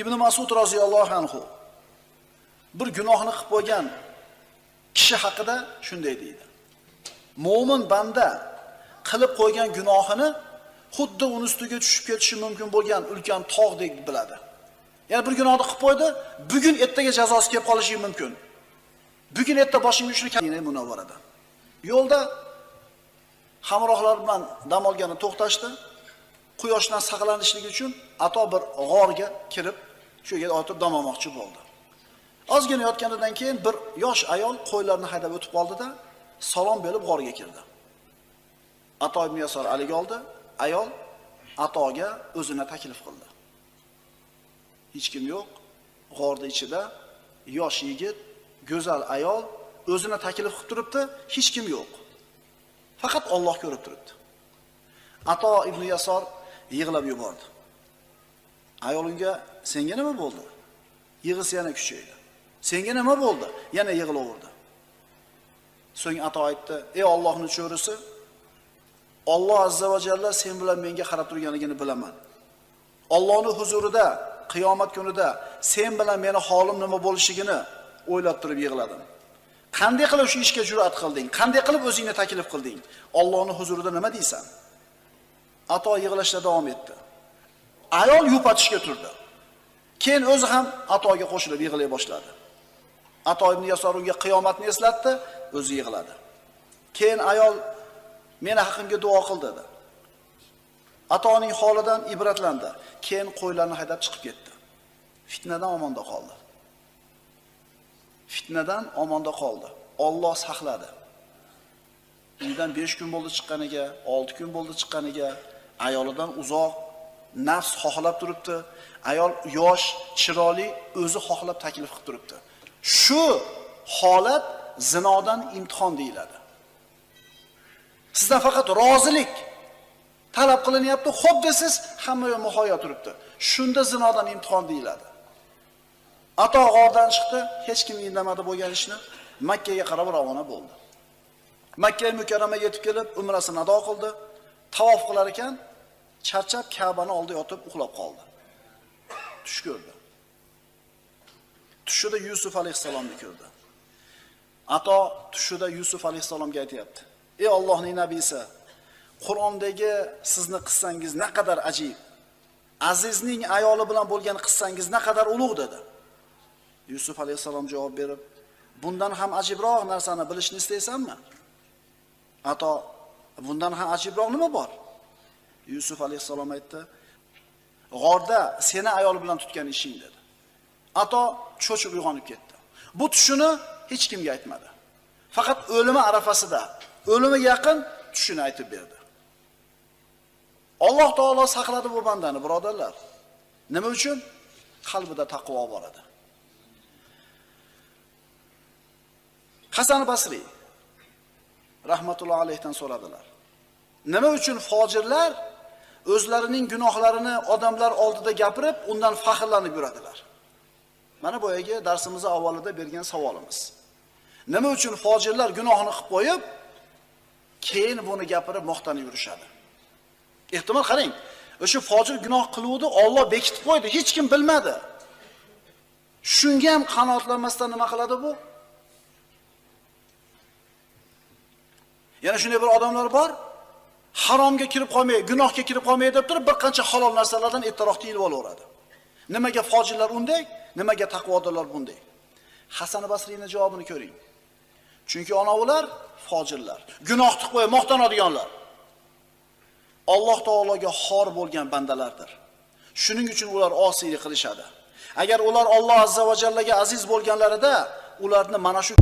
Ibn Mas'ud roziyallohu anhu bir gunohni qilib qo'ygan kishi haqida shunday deydi. Mo'min banda qilib qo'ygan gunohini xuddi uni ustiga tushib ketishi mumkin bo'lgan ulkan tog'dek biladi. Ya'ni bir gunohni qilib qo'ydi, bugun ertaga jazosi kelib qolishi mumkin. Bugun erta boshimga shuni Madina Munavvarada. Yo'lda hamrohlar bilan dam olgani to'xtashdi. Quyoshdan saqlanishlik uchun Ato bir g'orga kirib, shu yerga o'tib dam olmoqchi bo'ldi. Ozgina yotganidan keyin bir yosh ayol qo'ylarni haydab o'tib qoldi-da, salom berib g'orga kirdi. Ato ibn Yasor aliga oldi, ayol Atoga o'zini taklif qildi. Hech kim yo'q, g'orda ichida yosh yigit, go'zal ayol o'zini taklif qilib turibdi, hech kim yo'q. Faqat Alloh ko'rib turibdi. Ato ibn Yasor yig'lab yubordi. Ayol unga, "Senga nima bo'ldi?" Yig'isi yana kuchaydi. "Senga nima bo'ldi?" Yana yig'laverdi. So'ng Ato aytdi: "Ey Allohning cho'risi, Alloh azza va jalla sen bilan menga qarab turganligini bilaman. Allohning huzurida qiyomat kunida sen bilan meni holim nima bo'lishligini o'ylab turib yig'ladim. Qanday qilib shu ishga jur'at qilding? Qanday qilib o'zingni taklif qilding? Allohning huzurida nima deysan?" Ato yig'lashda davom etdi. Ayol yupatishga turdi. Keyin o'zi ham Atoga qo'shilib yig'lay boshladi. Ato ibn Yasor unga qiyomatni eslatdi, o'zi yig'ladi. Keyin ayol meni haqimga duo qil dedi. Atoning holidan ibratlandi. Keyin qo'ylarni haydab chiqib ketdi. Fitnadan omonda qoldi. Fitnadan omonda qoldi. Alloh saqladi. Uydan 5 kun bo'ldi chiqqaniga, 6 kun bo'ldi chiqqaniga, ayolidan uzoq, nafs xohlab turibdi. Ayol yosh, chiroyli, o'zi xohlab taklif qilib turibdi. Shu holat zinodan imtihon deyiladi. Sizdan faqat rozilik talab qilinyapti, xo'p desiz, hamma yoq muhoyo turibdi. Shunda zinodan imtihon deyiladi. Ato g'ordan chiqdi, hech kim indamadi bo'lgan ishni. Makka ga qarab ravona bo'ldi. Makka mukarramaga yetib kelib, umrasini ado qildi. Tavof qilar ekan, charchab Ka'bani oldida yotib uxlab qoldi. Tush ko'rdi. Tushida Yusuf alayhissalomni ko'rdi. Ato tushida Yusuf alayhissalomga aytayapti: "Ey Allohning nabiysi, Qur'ondagi sizni qissangiz naqadar ajib. Azizning ayoli bilan bo'lgan qissangiz naqadar ulug'" dedi. Yusuf alayhissalom javob berib: "Bundan ham ajibroq narsani bilishni istaysanmi?" Ato: "Bundan ham ajibroq nima bor?" Yusuf alayhissalom aytdi: "G'orda seni ayol bilan tutgan ishing" dedi. Ato cho'chib uyg'onib ketdi. Bu tushini hech kimga aytmadi. Faqat o'limi arafasida, o'limi yaqin tushini aytib berdi. Alloh taolo saqladi bu bandani, birodarlar. Nima uchun? Qalbida taqvo bor edi. Hasan Basriy rahmatullohi alayhdan so'radilar. Nima uchun fojirlar o'zlarining gunohlarini odamlar oldida gapirib, undan faxrlanib yuradilar? Mana boyagi darsimiz avvalida bergan savolimiz. Nima uchun fojirlar gunohini qilib qo'yib, keyin buni gapirib maqtanib yurishadi? Ehtimol qarang, o'sha fojir gunoh qiluvdi, Alloh bekitib qo'ydi, hech kim bilmadi. Shunga ham qanoatlanmasdan nima qiladi bu? Yana shunday bir odamlar bor, haromga kirib qolmay, gunohga kirib qolmay deb turib, bir qancha halol narsalardan ertaroq tiyilib olaveradi. Nimaga fojirlar unday, nimaga taqvodorlar bunday? Hasan Basriyning javobini ko'ring. Chunki ana ular fojirlar, gunoh qilib qo'yib maqtanadiganlar. Alloh taologa xor bo'lgan bandalardir. Shuning uchun ular osiylik qilishadi. Agar ular Alloh azza va jallaga aziz bo'lganlarida, ularni mana shu